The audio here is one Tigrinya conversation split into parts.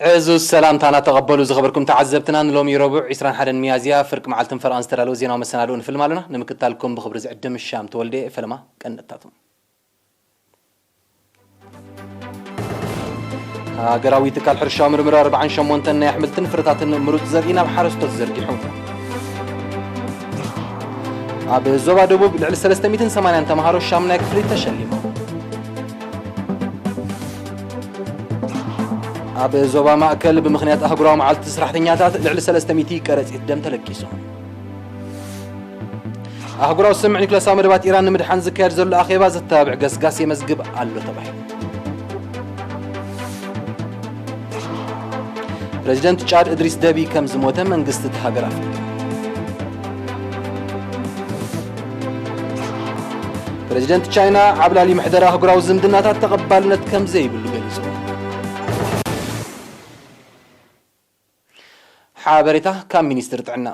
ዕዙዝ ሰላምታና ተቐበሉ ዝኸበርኩም ተዓዘብትና፣ ንሎሚ ረቡዕ ዕስራን ሓደን ሚያዝያ ፍርቂ መዓልትን ፈረቓን ዝተዳለወ ዜናዊ መሰናድኦ ንፍልም ኣለና። ንምክትታልኩም ብኽብሪ ዝዕድም ሻም ተወልደ። ፈለማ ቀንድታቱ። ሃገራዊ ትካል ሕርሻ ምርምር ኣርባዓን ሸሞንተን ናይ ኣሕምልትን ፍረታትን ምሩፅ ዘርኢ ናብ ሓረስቶት ዘርጊሑ። ኣብ ዞባ ደቡብ ልዕሊ ሰለስተ ሚእትን ሰማንያን ተምሃሮ ሻሙናይ ክፍሊ ተሸሊሞም። ኣብ ዞባ ማእከል ብምኽንያት ኣህጉራዊ መዓልቲ ሰራሕተኛታት ልዕሊ ሰለስተ ሚእቲ ቀረጺት ደም ተለጊሱ። ኣህጉራዊ ስምምዕ ኒውክለሳዊ መደባት ኢራን ንምድሓን ዝካየድ ዘሎ ኣኼባ ዘተባብዕ ገስጋስ የመዝግብ ኣሎ ተባሂሉ። ፕረዚደንት ጫድ እድሪስ ደቢ ከም ዝሞተ መንግስቲ እቲ ሃገር ኣፍሊጡ። ፕረዚደንት ቻይና ዓብላሊ ምሕደራ ኣህጉራዊ ዝምድናታት ተቐባልነት ከም ዘይብሉ ገሊጹ። ሓበሬታ ካብ ሚኒስትሪ ጥዕና።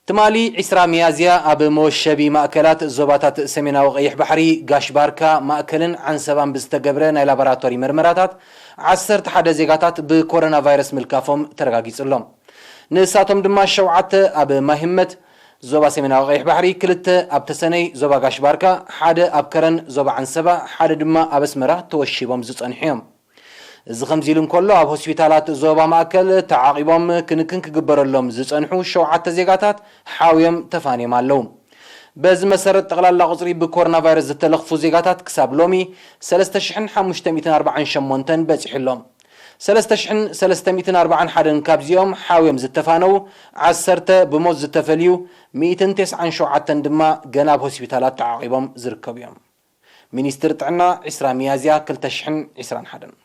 ትማሊ ዕስራ ሚያዝያ ኣብ መወሸቢ ማእከላት ዞባታት ሰሜናዊ ቀይሕ ባሕሪ፣ ጋሽ ባርካ፣ ማእከልን ዓንሰባን ብዝተገብረ ናይ ላቦራቶሪ መርመራታት ዓሰርተ ሓደ ዜጋታት ብኮሮና ቫይረስ ምልካፎም ተረጋጊጹ ኣሎ። ንሳቶም ድማ ሸውዓተ ኣብ ማሂመት ዞባ ሰሜናዊ ቀይሕ ባሕሪ፣ ክልተ ኣብ ተሰነይ ዞባ ጋሽ ባርካ፣ ሓደ ኣብ ከረን ዞባ ዓንሰባ፣ ሓደ ድማ ኣብ ኣስመራ ተወሺቦም ዝጸንሑ እዮም። እዚ ከምዚ ኢሉ እንከሎ፣ ኣብ ሆስፒታላት ዞባ ማእከል ተዓቒቦም ክንክን ክግበረሎም ዝጸንሑ ሸውዓተ ዜጋታት ሓውዮም ተፋንዮም ኣለዉ። በዚ መሰረት፣ ጠቕላላ ቁጽሪ ብኮሮና ቫይረስ ዝተለኽፉ ዜጋታት ክሳብ ሎሚ ሰለስተ ሽሕን ሓሙሽተ ሚእትን ኣርባዓን ሸሞንተን በጺሑ ኣሎ። ሰለስተ ሽሕን ሰለስተ ሚእትን ኣርባዓን ሓደን ካብዚኦም ሓውዮም ዝተፋነዉ፣ ዓሰርተ ብሞት ዝተፈልዩ፣ ሚእትን ተስዓን ሸውዓተን ድማ ገና ኣብ ሆስፒታላት ተዓቒቦም ዝርከቡ እዮም። ሚኒስትሪ ጥዕና፣ ዕስራ ሚያዝያ ክልተ ሽሕን ዕስራን ሓደን።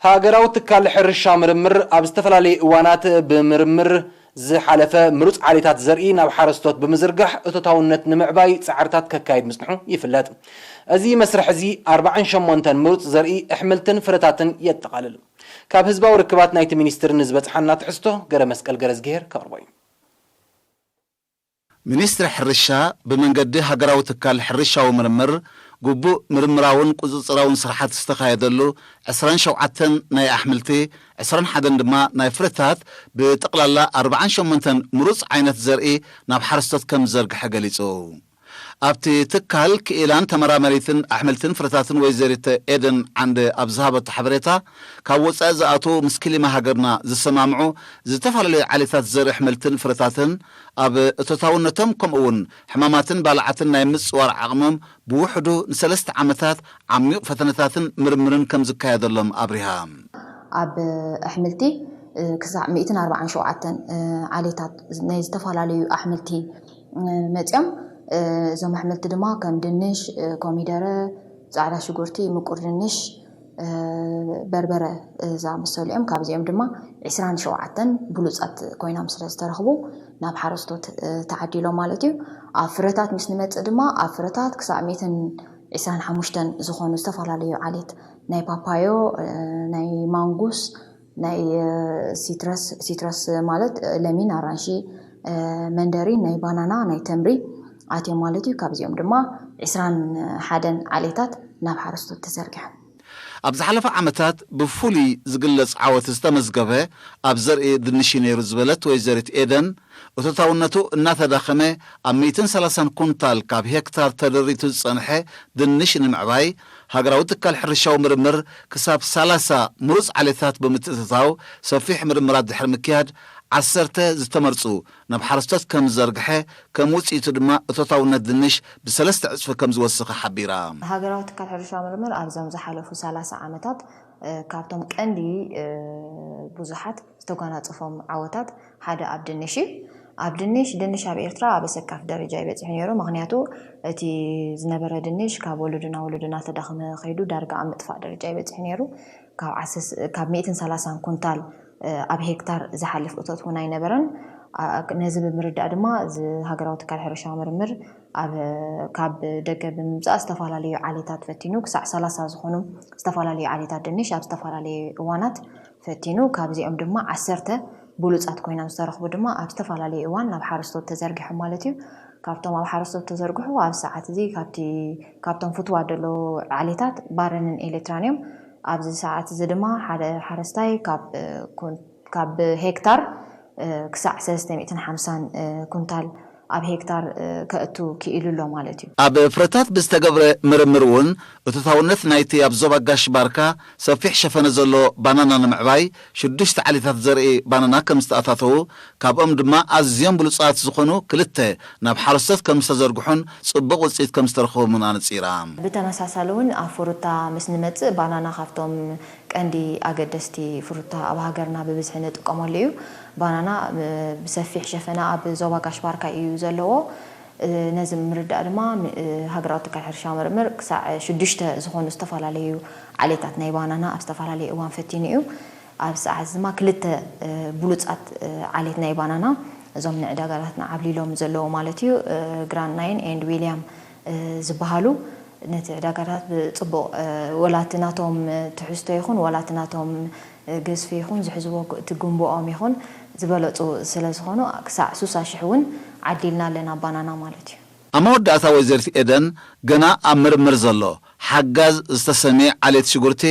ሃገራዊ ትካል ሕርሻ ምርምር ኣብ ዝተፈላለዩ እዋናት ብምርምር ዝሓለፈ ምሩፅ ዓሌታት ዘርኢ ናብ ሓረስቶት ብምዝርጋሕ እቶታውነት ንምዕባይ ፃዕርታት ከካይድ ምፅንሑ ይፍለጥ። እዚ መስርሕ እዚ ኣርባዓን ሸሞንተን ምሩፅ ዘርኢ ኣሕምልትን ፍረታትን የጠቓልል። ካብ ህዝባዊ ርክባት ናይቲ ሚኒስትሪ ንዝበፅሓና ትሕዝቶ ገረ መስቀል ገረዝግሄር ከቕርቦ እዩ። ሚኒስትሪ ሕርሻ ብመንገዲ ሃገራዊ ትካል ሕርሻዊ ምርምር ግቡእ ምርምራውን ቁፅፅራውን ስራሓት ዝተኻየደሉ ዕስራን ሸውዓተን ናይ ኣሕምልቲ፣ ዕስራን ሓደን ድማ ናይ ፍረታት ብጠቕላላ ኣርባዓን ሸሞንተን ምሩፅ ዓይነት ዘርኢ ናብ ሓረስቶት ከም ዝዘርግሐ ገሊፁ። ኣብቲ ትካል ክኢላን ተመራመሪትን ኣሕምልትን ፍረታትን ወይዘሪት ኤደን ዓንደ ኣብ ዝሃበቶ ሓበሬታ፣ ካብ ወፃኢ ዝኣትዉ ምስ ክሊማ ሃገርና ዝሰማምዑ ዝተፈላለዩ ዓሌታት ዘርኢ ኣሕምልትን ፍረታትን ኣብ እቶታውነቶም ከምኡ እውን ሕማማትን ባልዓትን ናይ ምፅዋር ዓቕሞም ብውሕዱ ንሰለስተ ዓመታት ዓሚቕ ፈተነታትን ምርምርን ከም ዝካየደሎም ኣብሪሃ። ኣብ ኣሕምልቲ፣ እ፣ ክሳዕ ሚእትን ኣርባዓን ሸውዓተን፣ እ፣ ዓሌታት ናይ ዝተፈላለዩ ኣሕምልቲ፣ እ፣ መፂኦም። እ፣ እዞም ኣሕምልቲ ድማ ከም ድንሽ፣ እ፣ ኮሚደረ፣ ፃዕዳ ሽጉርቲ፣ ምቁር ድንሽ፣ እ፣ በርበረ፣ እ፣ ዝኣመሰሉ እዮም። ካብዚኦም ድማ ዕስራን ሸውዓተን ብሉፃት ኮይኖም ስለ ዝተረኽቡ ናብ ሓረስቶት፣ እ፣ ተዓዲሎም ማለት እዩ። ኣብ ፍረታት ምስ ንመፅእ ድማ ኣብ ፍረታት ክሳዕ ሚእትን ዕስራን ሓሙሽተን ዝኾኑ ዝተፈላለዩ ዓሌት ናይ ፓፓዮ፣ እ፣ ናይ ማንጉስ፣ ናይ፣ እ፣ ሲትረስ፣ ሲትረስ ማለት፣ እ፣ ለሚን፣ ኣራንሺ፣ እ፣ መንደሪን፣ ናይ ባናና፣ ናይ ተምሪ ኣትዮም ማለት እዩ። ካብዚኦም ድማ ዕስራን ሓደን ዓሌታት ናብ ሓረስቶት ተዘርጊሖም። ኣብ ዝሓለፈ ዓመታት ብፍሉይ ዝግለጽ ዓወት ዝተመዝገበ ኣብ ዘርኢ ድንሽ እዩ ነይሩ ዝበለት ወይዘሪት ኤደን፣ እቶታውነቱ እናተዳኸመ ኣብ ሚእትን ሰላሳን ኩንታል ካብ ሄክታር ተደሪቱ ዝጸንሐ ድንሽ ንምዕባይ፣ ሃገራዊ ትካል ሕርሻዊ ምርምር ክሳብ ሰላሳ ምሩጽ ዓሌታት ብምትእትታው ሰፊሕ ምርምራት ድሕሪ ምክያድ፣ ዓሰርተ ዝተመርጹ ናብ ሓረስቶት ከም ዝዘርግሐ፣ ከም ውጽኢቱ ድማ እቶታውነት ድንሽ ብሰለስተ ዕጽፊ ከም ዝወሰኸ ሓቢራ። ሃገራዊ ትካል ሕርሻ ምርምር ኣብዞም ዝሓለፉ ሰላሳ ዓመታት፣ እ፣ ካብቶም ቀንዲ፣ እ፣ ብዙሓት ዝተጓናጸፎም ዓወታት ሓደ ኣብ ድንሽ እዩ። ኣብ ድንሽ፣ ድንሽ ኣብ ኤርትራ ኣብ ኣሰካፊ ደረጃ እዩ በጺሑ ነይሩ። ምኽንያቱ፣ እቲ ዝነበረ ድንሽ ካብ ወለዶ ናብ ወለዶ እናተዳኸመ ከይዱ ዳርጋ ኣብ ምጥፋእ ደረጃ እዩ በጺሑ ነይሩ። ካብ ዓሰርተ፣ ካብ ሚእትን ሰላሳን ኩንታል፣ እ፣ ኣብ ሄክታር ዝሓልፍ እቶት እውን ኣይነበረን። ኣ-፣ ነዚ ብምርዳእ ድማ፣ እዚ ሃገራዊ ትካል ሕርሻዊ ምርምር ኣብ፣ ካብ ደገ ብምምጻእ ዝተፈላለዩ ዓሌታት ፈቲኑ፣ ክሳዕ ሰላሳ ዝኾኑ ዝተፈላለዩ ዓሌታት ድንሽ ኣብ ዝተፈላለዩ እዋናት ፈቲኑ፣ ካብዚኦም ድማ ዓሰርተ ብሉጻት ኮይኖም ዝተረኽቡ ድማ ኣብ ዝተፈላለዩ እዋን ናብ ሓረስቶት ተዘርጊሖም ማለት እዩ። ካብቶም ኣብ ሓረስቶት ተዘርግሑ፣ ኣብ ሰዓት እዚ ካብቲ፣ ካብቶም ፍትዋት ዘለዉ ዓሌታት ባረንን ኤሌትራን እዮም። ኣብዚ ሰዓት እዚ ድማ ሓደ ሓረስታይ ካብ፣ እ፣ ኩን-፣ ካብ ሄክታር፣ እ፣ ክሳዕ ሰለስተ ሚእትን ሓምሳን፣ እ፣ ኩንታል ኣብ ሄክታር፣ እ፣ ከእቱ ክኢሉ ኣሎ ማለት እዩ። ኣብ ፍረታት ብዝተገብረ ምርምር እውን እቶታውነት ናይቲ ኣብ ዞባ ጋሽ ባርካ ሰፊሕ ሸፈነ ዘሎ ባናና ንምዕባይ ሽዱሽተ ዓሌታት ዘርኢ ባናና ከም ዝተኣታተዉ፣ ካብኦም ድማ ኣዝዮም ብሉጻት ዝኾኑ ክልተ ናብ ሓረስቶት ከም ዝተዘርግሑን ጽቡቕ ውጽኢት ከም ዝተረኽቦምን ኣነጺራ። ብተመሳሳሊ እውን ኣብ ፍሩታ ምስ ንመጽእ፣ ባናና ካብቶም ቀንዲ ኣገደስቲ ፍሩታ ኣብ ሃገርና ብብዝሒ ንጥቀመሉ እዩ። ባናና፣ እ፣ ብሰፊሕ ሸፈነ ኣብ ዞባ ጋሽ ባርካ እዩ ዘለዎ። እ፣ ነዚ ምርዳእ ድማ፣ ም-፣ እ፣ ሃገራዊ ትካል ሕርሻ ምርምር ክሳዕ ሽዱሽተ ዝኾኑ ዝተፈላለዩ ዓሌታት ናይ ባናና ኣብ ዝተፈላለዩ እዋን ፈቲኑ እዩ። ኣብ ሰዓት ድማ ክልተ፣ እ፣ ብሉጻት፣ እ፣ ዓሌት ናይ ባናና እዞም ንዕዳጋታትና ዓብሊሎም ዘለዉ ማለት እዩ። እ፣ ግራንድ ናይን ኤንድ ዊልያም፣ እ፣ ዝበሃሉ ነቲ ዕዳጋታት ብጽቡቕ፣ እ፣ ወላ እቲ ናቶም ትሕዝቶ ይኹን፣ ወላ እቲ ናቶም፣ እ፣ ግዝፊ ይኹን፣ ዝሕዝዎ ግ-፣ እቲ ጉንብኦም ይኹን ዝበለጹ ስለ ዝኾኑ፣ ክሳዕ ሱሳ ሽሕ እውን ዓዲልና ኣለና ባናና ማለት እዩ። ኣብ መወዳእታ ወይዘሪት ኤደን፣ ገና ኣብ ምርምር ዘሎ ሓጋዝ ዝተሰምየ ዓሌት ሽጉርቲ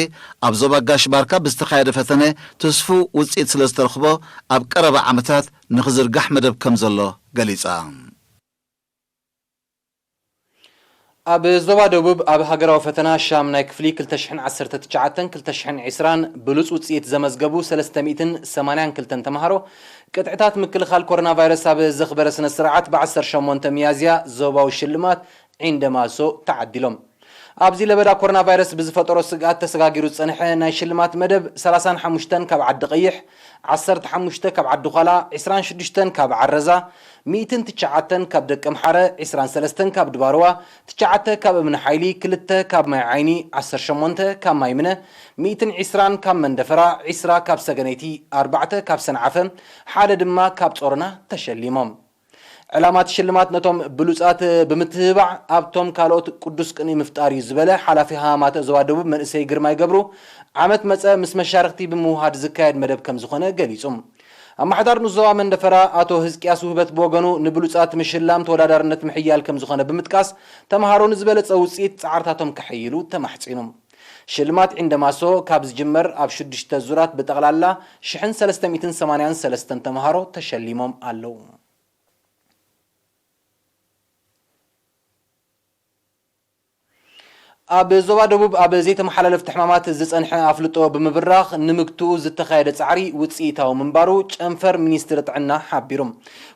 ኣብ ዞባ ጋሽ ባርካ ብዝተኻየደ ፈተነ ትስፉው ውጽኢት ስለ ዝተረኽቦ፣ ኣብ ቀረባ ዓመታት ንኽዝርጋሕ መደብ ከም ዘሎ ገሊጻ። ኣብ ዞባ ደቡብ ኣብ ሃገራዊ ፈተና ሻምናይ ክፍሊ ክልተ ሽሕን ዓሰርተ ትሽዓተን ክልተ ሽሕን ዕስራን ብሉጽ ውጽኢት ዘመዝገቡ ሰለስተ ሚእትን ሰማንያን ክልተን ተምሃሮ፣ ቅጥዕታት ምክልኻል ኮሮና ቫይረስ ኣብ ዘኽበረ ስነ ስርዓት ብ ዓሰርተ ሸሞንተ ሚያዝያ ዞባዊ ሽልማት ዒንደ ማሶ ተዓዲሎም። ኣብዚ ለበዳ ኮሮና ቫይረስ ብዝፈጠሮ ስግኣት ተሰጋጊሩ ዝጸንሐ ናይ ሽልማት መደብ፣ ሰላሳን ሓሙሽተን ካብ ዓዲ ቀይሕ፣ ዓሰርተ ሓሙሽተ ካብ ዓዲ ዃላ፣ ዕስራን ሽዱሽተን ካብ ዓረዛ፣ ሚእትን ትሽዓተን ካብ ደቀምሓረ፣ ዕስራን ሰለስተን ካብ ድባርዋ፣ ትሽዓተ ካብ እምኒ ሓይሊ፣ ክልተ ካብ ማይ ዓይኒ፣ ዓሰርተ ሸሞንተ ካብ ማይ ምነ፣ ሚእትን ዕስራን ካብ መንደፈራ፣ ዕስራ ካብ ሰገነይቲ፣ ኣርባዕተ ካብ ሰንዓፈ፣ ሓደ ድማ ካብ ጾሮና ተሸሊሞም። ዕላማ እቲ ሽልማት ነቶም ብሉጻት ብምትብባዕ ኣብቶም ካልኦት ቅዱስ ቅንኢ ምፍጣር እዩ ዝበለ ሓላፊ ሃማማተ ዞባ ደቡብ መንእሰይ ግርማይ ገብሩ፣ ዓመት መጸ ምስ መሻርኽቲ ብምውሃድ ዝካየድ መደብ ከም ዝኾነ ገሊጹ። ኣመሓዳሪ ንዞባ መንደፈራ ኣቶ ህዝቅያስ ውህበት ብወገኑ፣ ንብሉጻት ምሽላም ተወዳዳርነት ምሕያል ከም ዝኾነ ብምጥቃስ፣ ተምሃሮ ንዝበለጸ ውጽኢት ጻዕርታቶም ከሐይሉ ተማሕጺኑ። ሽልማት ዒንደማሶ ካብ ዝጅመር ኣብ ሽዱሽተ ዙራት ብጠቕላላ ሽሕን ሰለስተ ሚእትን ሰማንያን ሰለስተን ተምሃሮ ተሸሊሞም ኣለዉ። ኣብ ዞባ ደቡብ ኣብ ዘይተመሓላለፍቲ ሕማማት ዝጸንሐ ኣፍልጦ ብምብራኽ ንምግትኡ ዝተኻየደ ጻዕሪ ውጽኢታዊ ምንባሩ ጨንፈር ሚኒስትሪ ጥዕና ሓቢሩ።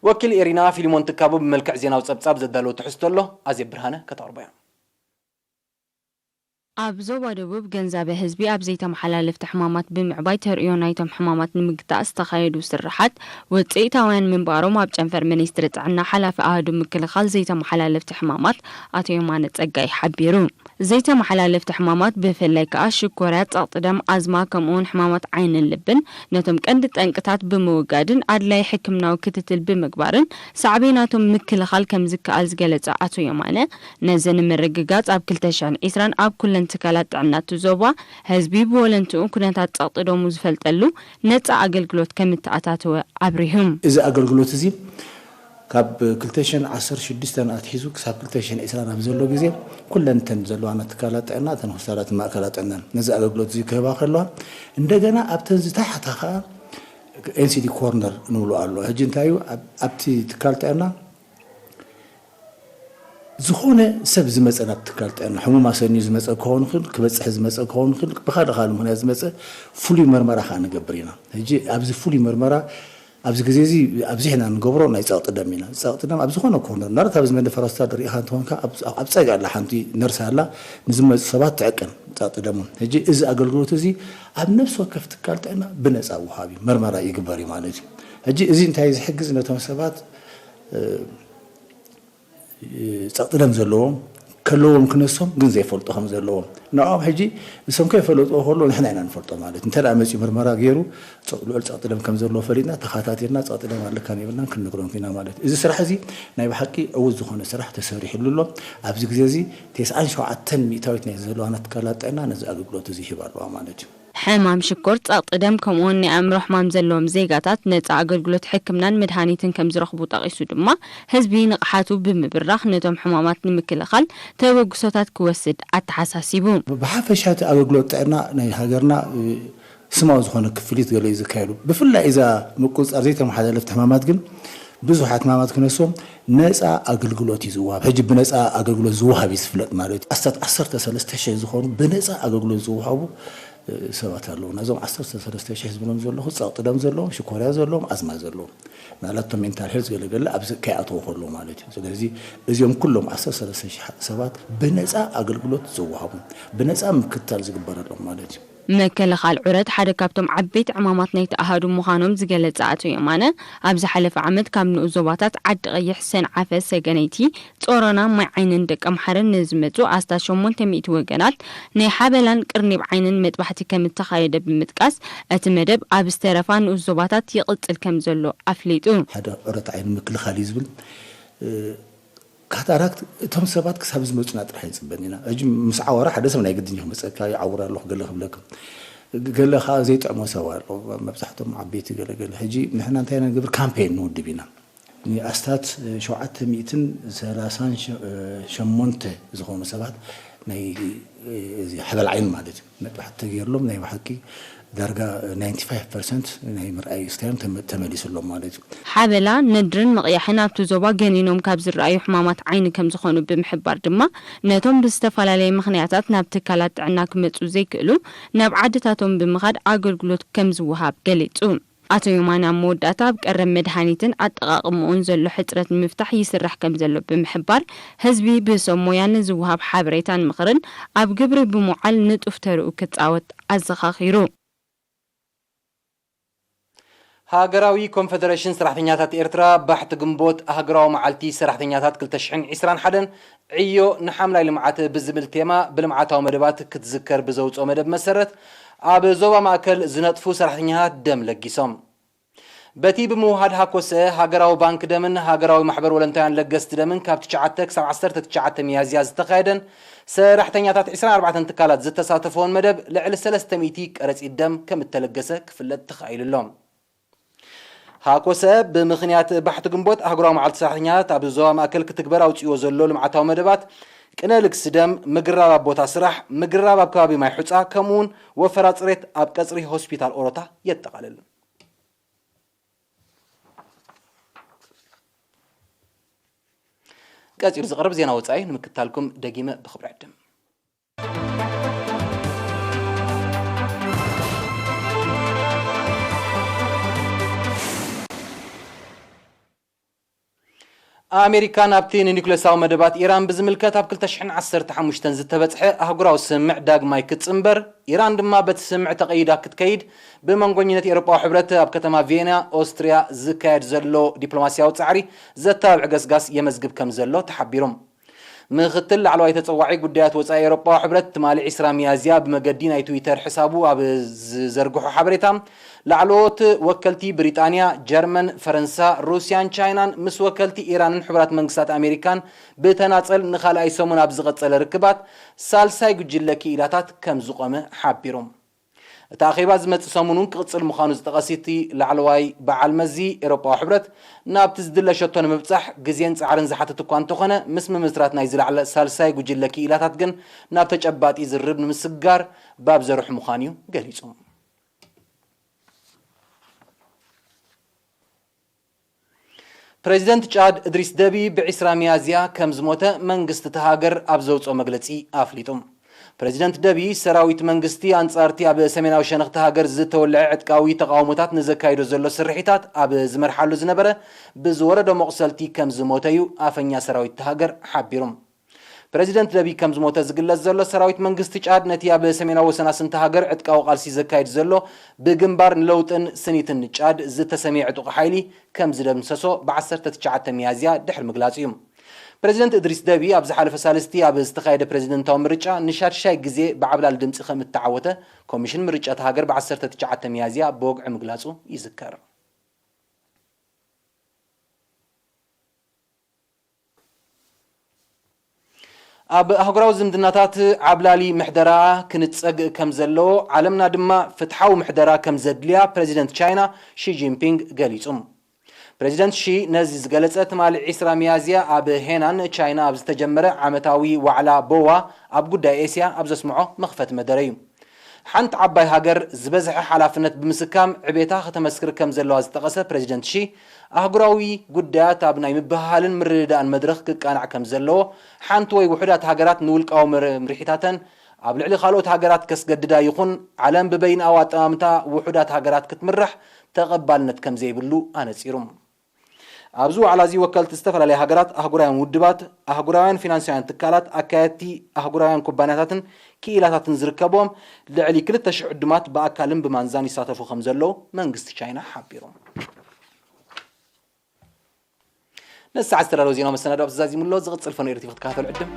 ወኪል ኤሪና ፊሊሞን ትካቡ ብመልክዕ ዜናዊ ጸብጻብ ዘዳለዎ ትሕዝቶ ኣሎ፣ ኣዜብ ብርሃነ ከተቕርቦ እያ። ኣብ ዞባ ደቡብ ግንዛበ ህዝቢ ኣብ ዘይተመሓላለፍቲ ሕማማት ብምዕባይ ተርእዮ ናይቶም ሕማማት ንምግታእ ዝተኻየዱ ስርሓት ውፅኢታውያን ምንባሮም ኣብ ጨንፈር ሚኒስትሪ ጥዕና ሓላፊ ኣሃዱ ምክልኻል ዘይተመሓላለፍቲ ሕማማት ኣቶ የማነ ፀጋይ ሓቢሩ። ዘይተመሓላለፍቲ ሕማማት ብፍላይ ከዓ ሽኮርያ፣ ፀቕጢ ደም፣ ኣዝማ ከምኡውን ሕማማት ዓይንን ልብን ነቶም ቀንዲ ጠንቅታት ብምውጋድን ኣድላይ ሕክምናዊ ክትትል ብምግባርን ሳዕቤናቶም ምክልኻል ከም ዝከኣል ዝገለጸ ኣቶ የማነ፣ ነዚ ንምርግጋጽ ኣብ ክልተ ሽሕን ዕስራን ኣብ ኩለን ትካላት ጥዕና እቲ ዞባ ህዝቢ ብወለንትኡ ኩነታት ጸቕጢ ደሙ ዝፈልጠሉ ነጻ ኣገልግሎት ከም እተኣታተወ ኣብሪሁ። እዚ ኣገልግሎት እዚ ካብ ክልተ ሽሕን ዓሰርተ ሽዱሽተን ኣትሒዙ ክሳብ ክልተ ሽሕን ዕስራን ኣብ ዘሎ ግዜ ኩለን እተን ዘለዋና ትካላት ጥዕና፣ እተን ሆስፒታላትን ማእከላት ጥዕናን ነዚ ኣገልግሎት እዚ ክህባ ከለዋ፣ እንደገና ኣብተን ዝታሕታ ከኣ ኤንሲዲ ኮርነር ንብሎ ኣሎ። ሕጂ እንታይ እዩ? ኣብ-፣ ኣብቲ ትካል ጥዕና ዝኾነ ሰብ ዝመጸ ናብ ትካል ጥዕና፣ ሕሙም ኣሰንዩ ዝመጸ ክኸውን ይኽእል፣ ክበጽሕ ዝመጸ ክኸውን ይኽእል፣ ብኻልእ ካልእ ምኽንያት ዝመጸ ፍሉይ መርመራ ከኣ ንገብር ኢና። ሕጂ ኣብዚ ፍሉይ መርመራ ኣብዚ ግዜ እዚ ኣብዚሕና ንገብሮ ናይ ጸቕጢ ደም ኢና። ጸቕጢ ደም ኣብ ዝኾነ ኮርነር፣ ምናልባት ኣብዚ መንደፈራ ሆስፒታል ርኢኻ እንተኾንካ፣ ኣብ፣ ኣብ ጸግዒ ኣላ ሓንቲ ነርስ ኣላ፣ ንዝመጹ ሰባት ትዕቅን ጸቕጢ ደሞም። ሕጂ እዚ ኣገልግሎት እዚ ኣብ ነፍሲ ወከፍ ትካል ጥዕና ብነጻ ወሃብ እዩ፣ መርመራ ይግበር እዩ ማለት እዩ። ሕጂ እዚ እንታይ ዝሕግዝ ነቶም ሰባት፣ እ፣ ጸቕጢ ደም ዘለዎም ከለዎም ክነሶም ግን ዘይፈልጡ ከም ዘለዎም፣ ንዕኦም ሕጂ እሶም ከይፈለጥዎ ከለዉ ንሕና ኢና ንፈልጦ ማለት እዩ። እንተ ደኣ መጺኡ ምርመራ ገይሩ ጸ-፣ ልዑል ጸቕጢ ደም ከም ዘለዎ ፈሊጥና ተኸታቲልና ጸቕጢ ደም ኣለካን የብልናን ክንነግሮም ኢና ማለት እዩ። እዚ ስራሕ እዚ ናይ ብሓቂ ዕዉት ዝኾነ ስራሕ ተሰሪሕሉ ኣሎ። ኣብዚ ግዜ እዚ ተስዓን ሸውዓተን ሚእታዊት ናይ ዘለዋና ትካላት ጥዕና ነዚ ኣገልግሎት እዚ ይህባ ኣለዋ ማለት እዩ። ሕማም ሽኮር፣ ጸቕጢ ደም ከምኡውን ናይ ኣእምሮ ሕማም ዘለዎም ዜጋታት ነጻ ኣገልግሎት ሕክምናን መድሃኒትን ከም ዝረኽቡ ጠቒሱ ድማ፣ ህዝቢ ንቕሓቱ ብምብራኽ ነቶም ሕማማት ንምክልኻል ተበግሶታት ክወስድ ኣተሓሳሲቡ። ብሓፈሻ እቲ ኣገልግሎት ጥዕና ናይ ሃገርና፣ እ፣ ስማዊ ዝኾነ ክፍሊት ገለ እዩ ዝካየዱ። ብፍላይ እዛ ምቁጽጻር ዘይተመሓላለፍቲ ሕማማት ግን ብዙሓት ሕማማት ክነስዎም ነጻ ኣገልግሎት እዩ ዝወሃብ። ሕጂ ብነጻ ኣገልግሎት ዝወሃብ እዩ ዝፍለጥ ማለት እዩ። ኣስታት ዓሰርተ ሰለስተ ሽሕ ዝኾኑ ብነጻ ኣገልግሎት ዝወሃቡ፣ እ፣ ሰባት ኣለዉ። ነዞም ዓሰርተ ሰለስተ ሽሕ ዝብሎም ዘለኹ ጸቕጢ ደም ዘለዎም፣ ሽኮርያ ዘለዎም፣ ኣዝማ ዘለዎም፣ ማለት እቶም ሜንታል ሄልዝ ገለ ገለ ኣብዚ ከይኣተዉ ከለዉ ማለት እዩ። ስለዚ እዚኦም ኩሎም ዓሰርተ ሰለስተ ሽሕ ሰባት ብነጻ ኣገልግሎት ዝወሃቡ፣ ብነጻ ምክትታል ዝግበረሎም ማለት እዩ። መከላኻል ዑረት ሓደ ካብቶም ዓበይቲ ዕማማት ናይቲ ኣሃዱ ምዃኖም ዝገለጸ ኣቶ የማነ፣ ኣብ ዝሓለፈ ዓመት ካብ ንኡስ ዞባታት ዓዲ ቀይሕ፣ ሰንዓፈ፣ ሰገነይቲ፣ ጾሮና፣ ማይ ዓይንን ደቀምሓረን ንዝመጹ ኣስታት ሸሞንተ ሚእቲ ወገናት ናይ ሓበላን ቅርኒብ ዓይንን መጥባሕቲ ከም እተኻየደ ብምጥቃስ፣ እቲ መደብ ኣብ ዝተረፋ ንኡስ ዞባታት ይቕጽል ከም ዘሎ ኣፍሊጡ። ሓደ ዑረት ዓይኒ ምክልኻል እዩ ዝብል፣ እ፣ ካታራክት እቶም ሰባት ክሳብ ዝመጹና ጥራሕ ኣይንጽበን ኢና። ሕጂ ምስ ዓወራ ሓደ ሰብ ናይ ግድን እዩ ክመጸካ፣ ይዓውር ኣለኹ ገለ ክብለካ። ገለ ከኣ ዘይጥዕሞ ሰብ ኣሎ። መብዛሕቶም ዓበይቲ ገለ ገለ። ሕጂ ንሕና እንታይ ኢና ንገብር? ካምፔን ንውድብ ኢና። ንኣስታት ሸውዓተ ሚእትን ሰላሳን ሸሞንተ ዝኾኑ ሰባት ናይ፣ እዚ ሓበል ዓይኒ ማለት እዩ፣ መጥባሕቲ ተገይርሎም ናይ ብሓቂ ዳርጋ ናይንቲ ፋይቭ ፐርሰንት ናይ ምርኣይ ስታዮም ተመ-፣ ተመሊሱሎም ማለት እዩ። ሓበላ፣ ነድርን ምቕያሕን ኣብቲ ዞባ ገኒኖም ካብ ዝረኣዩ ሕማማት ዓይኒ ከም ዝኾኑ ብምሕባር ድማ፣ ነቶም ብዝተፈላለየ ምኽንያታት ናብ ትካላት ጥዕና ክመጹ ዘይክእሉ ናብ ዓድታቶም ብምኻድ ኣገልግሎት ከም ዝወሃብ ገሊጹ። ኣቶ ዮማን ኣብ መወዳእታ፣ ኣብ ቀረብ መድሃኒትን ኣጠቓቕምኡን ዘሎ ሕጽረት ንምፍታሕ ይስራሕ ከም ዘሎ ብምሕባር፣ ህዝቢ ብሰብ ሞያ ንዝወሃብ ሓበሬታን ምኽርን ኣብ ግብሪ ብምውዓል ንጡፍ ተርኡ ክጻወት ኣዘኻኺሩ። ሃገራዊ ኮንፈደሬሽን ሰራሕተኛታት ኤርትራ፣ ባሕቲ ግንቦት ኣህጉራዊ መዓልቲ ሰራሕተኛታት ክልተ ሽሕን ዕስራን ሓደን ዕዮ ንሓምላይ ልምዓት ብዝብል ቴማ ብልምዓታዊ መደባት ክትዝከር ብዘውጽኦ መደብ መሰረት፣ ኣብ ዞባ ማእከል ዝነጥፉ ሰራሕተኛታት ደም ለጊሶም። በቲ ብምውሃድ ሃኮሰ፣ ሃገራዊ ባንክ ደምን ሃገራዊ ማሕበር ወለንታውያን ለገስቲ ደምን ካብ ትሽዓተ ክሳብ ዓሰርተ ትሽዓተ ሚያዝያ ዝተኻየደን ሰራሕተኛታት ዕስራን ኣርባዕተን ትካላት ዝተሳተፈዎን መደብ ልዕሊ ሰለስተ ሚእቲ ቀረጺት ደም ከም እተለገሰ ክፍለጥ ተኻኢሉ ኣሎ። ሃኮሰ ብምኽንያት ባሕቲ ግንቦት ኣህጉራዊ መዓልቲ ሰራሕተኛታት ኣብ ዞባ ማእከል ክትግበር ኣውጺእዎ ዘሎ ልምዓታዊ መደባት ቅነ ልግሲ ደም፣ ምግርራብ ኣብ ቦታ ስራሕ፣ ምግርራብ ኣብ ከባቢ ማይ ሑጻ ከምኡውን ወፈራ ጽሬት ኣብ ቀጽሪ ሆስፒታል ኦሮታ የጠቓልል። ቀጺሉ ዝቐርብ ዜና ወጻኢ ንምክትታልኩም ደጊመ ብኽብሪ ዕድም። ኣሜሪካ ናብቲ ንኒኩሌሳዊ መደባት ኢራን ብዝምልከት ኣብ ክልተ ሽሕን ዓሰርተ ሓሙሽተን ዝተበጽሐ ኣህጉራዊ ስምምዕ ዳግማይ ክትጽንበር፣ ኢራን ድማ በቲ ስምምዕ ተቐይዳ ክትከይድ ብመንጎኝነት ኤውሮጳዊ ሕብረት ኣብ ከተማ ቪየና ኦስትርያ ዝካየድ ዘሎ ዲፕሎማስያዊ ጻዕሪ ዘተባብዕ ገስጋስ የመዝግብ ከም ዘሎ ተሓቢሩ። ምኽትል ላዕለዋይ ተጸዋዒ ጉዳያት ወጻኢ ኤውሮጳዊ ሕብረት ትማሊ ዕስራ ሚያዝያ ብመገዲ ናይ ትዊተር ሕሳቡ ኣብ ዝዘርግሖ ሓበሬታ፣ ላዕለዎት ወከልቲ ብሪጣንያ፣ ጀርመን፣ ፈረንሳ፣ ሩስያን ቻይናን ምስ ወከልቲ ኢራንን ሕቡራት መንግስታት ኣሜሪካን ብተናጸል ንኻልኣይ ሰሙን ኣብ ዝቐጸለ ርክባት ሳልሳይ ጉጅለ ክኢላታት ከም ዝቖመ ሓቢሩ። እቲ ኣኼባ ዝመጽእ ሰሙን እውን ክቕጽል ምዃኑ ዝጠቐሰ እቲ ላዕለዋይ በዓል መዚ፣ ኤውሮጳዊ ሕብረት ናብቲ ዝድለ ሸቶ ንምብጻሕ ግዜን ጻዕርን ዝሓትት እኳ እንተኾነ፣ ምስ ምምስራት ናይዚ ላዕለ ሳልሳይ ጉጅለ ክኢላታት ግን ናብ ተጨባጢ ዝርርብ ንምስግጋር ባብ ዘርሑ ምዃኑ እዩ ገሊጹ። ፕሬዚደንት ጫድ እድሪስ ደቢ ብዕስራ ሚያዝያ ከም ዝሞተ መንግስቲ እታ ሃገር ኣብ ዘውፅኦ መግለፂ ኣፍሊጡ። ፕሬዚደንት ደቢ፣ ሰራዊት መንግስቲ ኣንጻርቲ ኣብ ሰሜናዊ ሸነኽቲ ሃገር ዝተወልዐ ዕጥቃዊ ተቓውሞታት ንዘካይዶ ዘሎ ስርሒታት ኣብ ዝመርሓሉ ዝነበረ ብዝወረዶ መቑሰልቲ ከም ዝሞተ እዩ ኣፈኛ ሰራዊት እታ ሃገር ሓቢሩ። ፕረዚደንት ደቢ ከም ዝሞተ ዝግለጽ ዘሎ ሰራዊት መንግስቲ ጫድ፣ ነቲ ኣብ ሰሜናዊ ወሰናስንቲ ሃገር ዕጥቃዊ ቃልሲ ዘካይድ ዘሎ ብግንባር ንለውጥን ስኒትን ጫድ ዝተሰምየ ዕጡቕ ሓይሊ ከም ዝደምሰሶ ብ ዓሰርተ ትሽዓተ ሚያዝያ ድሕሪ ምግላጹ እዩ። ፕረዚደንት እድሪስ ደቢ ኣብ ዝሓለፈ ሳልስቲ ኣብ ዝተኻየደ ፕረዚደንታዊ ምርጫ ንሻድሻይ ግዜ ብዓብላል ድምጺ ከም እተዓወተ ኮሚሽን ምርጫ እታ ሃገር ብ ዓሰርተ ትሽዓተ ሚያዝያ ብወግዒ ምግላጹ ይዝከር። ኣብ ኣህጉራዊ ዝምድናታት ዓብላሊ ምሕደራ ክንጸግ ከም ዘለዎ፣ ዓለምና ድማ ፍትሓዊ ምሕደራ ከም ዘድልያ ፕረዚደንት ቻይና ሺ ጂንፒንግ ገሊጹ። ፕረዚደንት ሺ ነዚ ዝገለጸ ትማሊ ዒስራ ሚያዝያ ኣብ ሄናን ቻይና ኣብ ዝተጀመረ ዓመታዊ ዋዕላ ቦዋ ኣብ ጉዳይ ኤስያ ኣብ ዘስምዖ መኽፈቲ መደረ እዩ። ሓንቲ ዓባይ ሃገር ዝበዝሐ ሓላፍነት ብምስካም ዕቤታ ከተመስክር ከም ዘለዋ ዝጠቐሰ ፕረዚደንት ሺ፣ ኣህጉራዊ ጉዳያት ኣብ ናይ ምብህሃልን ምርድዳእን መድረኽ ክቃናዕ ከም ዘለዎ፣ ሓንቲ ወይ ውሑዳት ሃገራት ንውልቃዊ ምር-፣ ምርሒታተን ኣብ ልዕሊ ካልኦት ሃገራት ከስገድዳ ይኹን ዓለም ብበይንኣዊ ኣጠማምታ ውሑዳት ሃገራት ክትምራሕ ተቐባልነት ከም ዘይብሉ ኣነጺሩ። ኣብዚ ዋዕላ እዚ ወከልቲ ዝተፈላለያ ሃገራት፣ ኣህጉራውያን ውድባት፣ ኣህጉራውያን ፊናንሳውያን ትካላት፣ ኣካየድቲ ኣህጉራውያን ኩባንያታትን ክኢላታትን ዝርከብዎም ልዕሊ ክልተ ሽሕ ዕዱማት ብኣካልን ብማንዛን ይሳተፉ ከም ዘለዉ መንግስቲ ቻይና ሓቢሩ። ነዚ ሰዓት ዝተዳለወ ዜናዊ መሰናድኦ ኣብዚ ዛዚሙ ኣሎ። ዝቕጽል ፈነው ኤሪ ቲቪ ክትከታተሉ ዕድም።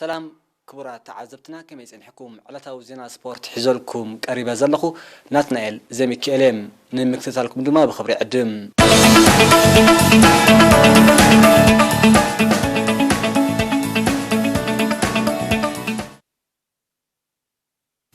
ሰላም ክቡራት ተዓዘብትና፣ ከመይ ጸኒሕኩም? ዕለታዊ ዜና ስፖርት ሒዘልኩም ቀሪበ ዘለኹ ናትናኤል ዘሚካኤል እየ። ንምክትታልኩም ድማ ብኽብሪ ዕድም።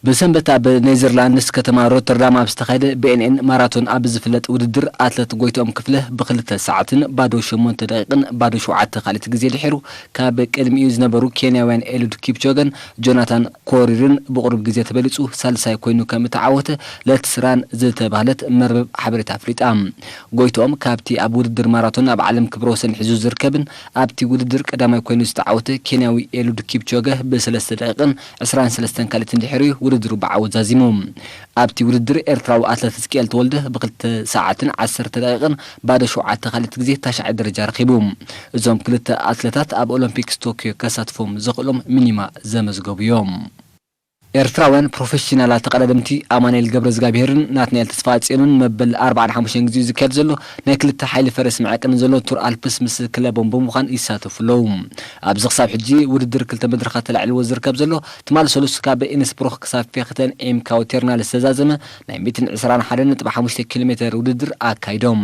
ብሰንበት ኣብ ኔዘርላንድስ ከተማ ሮተርዳም ኣብ ዝተኻየደ ቢ ኤን ኤን ማራቶን ኣብ ዝፍለጥ ውድድር፣ ኣትለት ጎይትኦም ክፍለ ብክልተ ሰዓትን ባዶ ሸሞንተ ደቂቕን ባዶ ሸውዓተ ካልእቲ ግዜ ድሒሩ፣ ካብ ቅድሚኡ ዝነበሩ ኬንያውያን ኤሉድ ኪፕቾገን ጆናታን ኮሪርን ብቑሩብ ግዜ ተበሊጹ ሳልሳይ ኮይኑ ከም እተዓወተ ለትስራን ዝተባህለት መርበብ ሓበሬታ ኣፍሊጣ። ጎይትኦም ካብቲ ኣብ ውድድር ማራቶን ኣብ ዓለም ክብረ ወሰን ሒዙ ዝርከብን ኣብቲ ውድድር ቀዳማይ ኮይኑ ዝተዓወተ ኬንያዊ ኤሉድ ኪፕቾገ ብሰለስተ ደቂቕን ዕስራን ሰለስተን ካልእትን ድሒሩ እዩ ውድድሩ ብዓወት ዛዚሙ። ኣብቲ ውድድር ኤርትራዊ ኣትለት ህዝቅኤል ተወልደ ብክልተ ሰዓትን ዓሰርተ ደቂቕን ባዶ ሸውዓተ ካልእቲ ግዜ ታሽዓይ ደረጃ ረኺቡ። እዞም ክልተ ኣትለታት ኣብ ኦሎምፒክስ ቶክዮ ከሳትፎም ዘኽእሎም ሚኒማ ዘመዝገቡ እዮም። ኤርትራውያን ፕሮፌሽናላት ተቐዳደምቲ ኣማኑኤል ገብረዝጋብሄርን ናትናኤል ተስፋጽዮንን መበል ኣርባዓን ሓሙሽተን ግዜኡ ዝካየድ ዘሎ ናይ ክልተ ሓይሊ ፈረስ መዐቀኒ ዘሎ ቱር ኣልፕስ ምስ ክለቦም ብምዃን ይሳተፉ ኣለዉ። ኣብዚ ክሳብ ሕጂ ውድድር ክልተ መድረኻት ተላዒልዎ ዝርከብ ዘሎ ትማሊ ሰሉስ ካብ ኢንስብሩክ ክሳብ ፌክተን ኤም ካውቴርና ዝተዛዘመ ናይ ሚእትን ዕስራን ሓደን ነጥቢ ሓሙሽተ ኪሎ ሜተር ውድድር ኣካይዶም።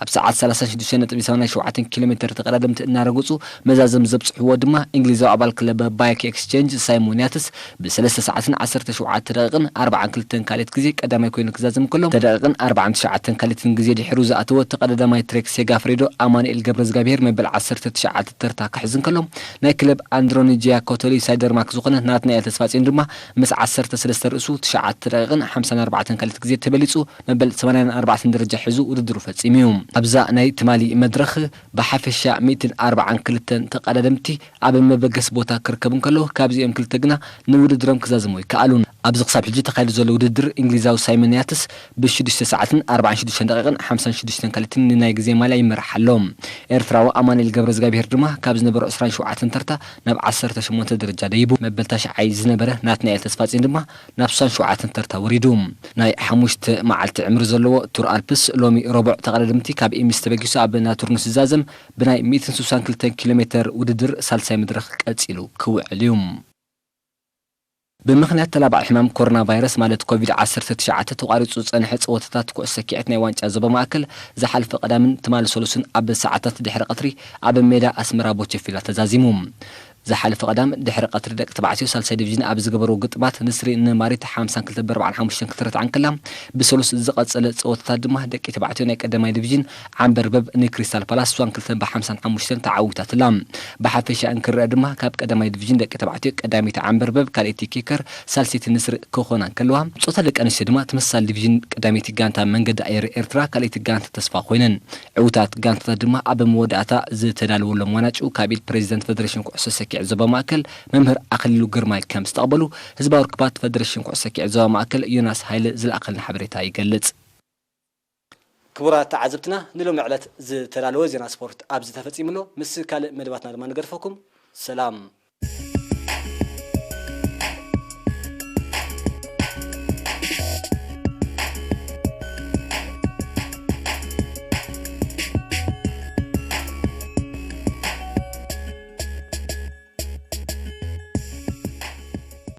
ኣብ ሰዓት ሰላሳን ሽዱሽተን ነጥቢ ሰማንያን ሸውዓተን ኪሎ ሜተር ተቐዳደምቲ እናረገጹ መዛዘም ዘብጽሕዎ ድማ እንግሊዛዊ ኣባል ክለብ ባይክ ኤክስቼንጅ ሳይሞን ያትስ ብሰለስተ ሰዓትን ዓሰርተ ሸውዓተ ደቂቕን ኣርባዓን ክልተን ካልእቲ ግዜ ቀዳማይ ኮይኑ ክዛዘም ከሎ፣ ክልተ ደቂቕን ኣርባዓን ትሽዓተን ካልእትን ግዜ ድሒሩ ዝኣተወ ተቐዳዳማይ ትሬክ ሴጋፍሬዶ ኣማኑኤል ገብረዝጋብሄር መበል ዓሰርተ ትሽዓተ ተርታ ክሕዝ እንከሎ፣ ናይ ክለብ ኣንድሮኒጂያ ኮተሊ ሳይደርማክ ዝኾነ ናትናኤል ተስፋጽዮን ድማ ምስ ዓሰርተ ሰለስተ ርእሱ ትሽዓተ ደቂቕን ሓምሳን ኣርባዕተን ካልእቲ ግዜ ተበሊጹ መበል ሰማንያን ኣርባዕተን ደረጃ ሒዙ ውድድሩ ፈጺሙ እዩ። ኣብዛ ናይ ትማሊ መድረኽ ብሓፈሻ ሚእትን ኣርባዓን ክልተን ተቐዳደምቲ ኣብ መበገሲ ቦታ ክርከቡ እንከለዉ፣ ካብዚኦም ክልተ ግና ንውድድሮም ክዛዘሙ ኣይከኣሉን። ኣብዚ ክሳብ ሕጂ ተኻይዱ ዘሎ ውድድር፣ እንግሊዛዊ ሳይመን ያትስ ብሽዱሽተ ሰዓትን ኣርባዓን ሽዱሽተን ደቂቕን ሓምሳን ሽዱሽተን ካልእትን ንናይ ግዜ ማልያ ይመርሕ ኣሎ። ኤርትራዊ ኣማኑኤል ገብረዝጋብሄር ድማ ካብ ዝነበሮ ዕስራን ሸውዓተን ተርታ ናብ ዓሰርተ ሸሞንተ ደረጃ ደይቡ፣ መበል ታሽዓይ ዝነበረ ናትናኤል ተስፋጽዮን ድማ ናብ ስሳን ሸውዓተን ተርታ ወሪዱ። ናይ ሓሙሽተ መዓልቲ ዕምሪ ዘለዎ ቱር ኣልፕስ ሎሚ ረቡዕ ተቐዳደምቲ ካብ ኤሚስ ተበጊሱ ኣብ ናቱርኑስ ዝዛዘም ብናይ ሚእትን ስሳን ክልተን ኪሎ ሜተር ውድድር ሳልሳይ መድረኽ ቀጺሉ ክውዕል እዩ። ብምኽንያት ተላባዒ ሕማም ኮሮና ቫይረስ ማለት ኮቪድ ዓሰርተ ትሽዓተ ተቋሪጹ ዝጸንሐ ጸወታታት ኩዕሶ ሰኪዐት ናይ ዋንጫ ዞባ ማእከል ዝሓለፈ ቀዳምን ትማሊ ሰሉስን ኣብ ሰዓታት ድሕሪ ቀትሪ ኣብ ሜዳ ኣስመራ ቦቸፊላ ተዛዚሙ። ዝሓለፈ ቀዳም ድሕሪ ቀትሪ ደቂ ተባዕትዮ ሳልሳይ ዲቪዥን ኣብ ዝገበርዎ ግጥማት ንስሪ ንማሪት ሓምሳን ክልተን ብኣርባዓን ሓሙሽተን ክትረትዓ እንከላ፣ ብሰሉስ ዝቐጸለ ጸወታታት ድማ ደቂ ተባዕትዮ ናይ ቀዳማይ ዲቪዥን ዓምበርበብ ንክሪስታል ፓላስ ስሳን ክልተን ብሓምሳን ሓሙሽተን ተዓዊታትላ። ብሓፈሻ እንክርአ ድማ ካብ ቀዳማይ ዲቪዥን ደቂ ተባዕትዮ ቀዳመይቲ ዓምበርበብ፣ ካልኣይቲ ኬከር፣ ሳልሰይቲ ንስሪ ክኾና እንከለዋ፣ ጾታ ደቂ ኣንስትዮ ድማ ተመሳሳሊ ዲቪዥን ቀዳመይቲ ጋንታ መንገዲ ኣየር ኤርትራ፣ ካልኣይቲ ጋንታ ተስፋ ኮይነን። ዕዉታት ጋንታታት ድማ ኣብ መወዳእታ ዝተዳለወሎም ዋንጫ ካብ ኢድ ፕሬዚደንት ፌደሬሽን ኩዕሶ ሰኪዐት ዞባ ማእከል መምህር ኣኽሊሉ ግርማይ ከም ዝተቐበሉ ህዝባዊ ርክባት ፌደሬሽን ኩዕሶ ሰኪዐት ዞባ ማእከል ዮናስ ሃይለ ዝለኣኸልና ሓበሬታ ይገልጽ። ክቡራት ተዓዘብትና፣ ንሎሚ ዕለት ዝተዳለወ ዜና ስፖርት ኣብዚ ተፈጺሙ ኣሎ። ምስ ካልእ መደባትና ድማ ንገድፈኩም። ሰላም።